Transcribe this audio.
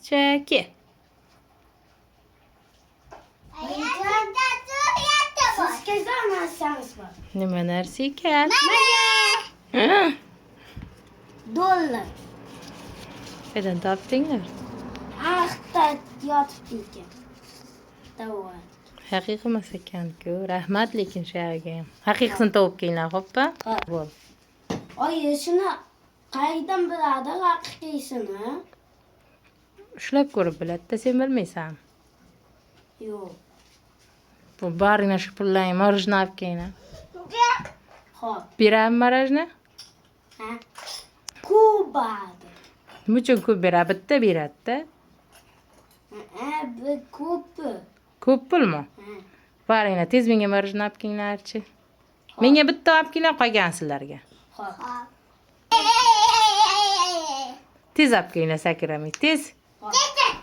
Chaki. Sizga narsangiz bor. Nima narsa ekan? Mana. Ha? Dollar. Qayerdan topdinglar? Ariqda yotibdi ekan. Davolat. Haqiqiy emas ekan-ku. Rahmat lekin shu yerga ham. Haqiqisini topib kelinglar, xo'pmi? Ha. Bo'l. Oyi, shuni qayerdan biladi haqiqiysini? Ushlab ko'rib biladi-da, sen bilmaysan. Yo'q. Bu baringlar shu pullarni мороженое olib kelinglar. Xo'p. Beradimi мороженое? Ha? Kubadi. Nima uchun ko'p beradi? Bitta beradi-da. Ha, bu ko'p. Ko'p pulmi? Ha. Boringlar, tez menga мороженое olib kelinglarchi. Menga bitta olib kelinglar, qolgan sizlarga. Xo'p. Tez olib kelinglar, sakramay. Tez. Xo'p.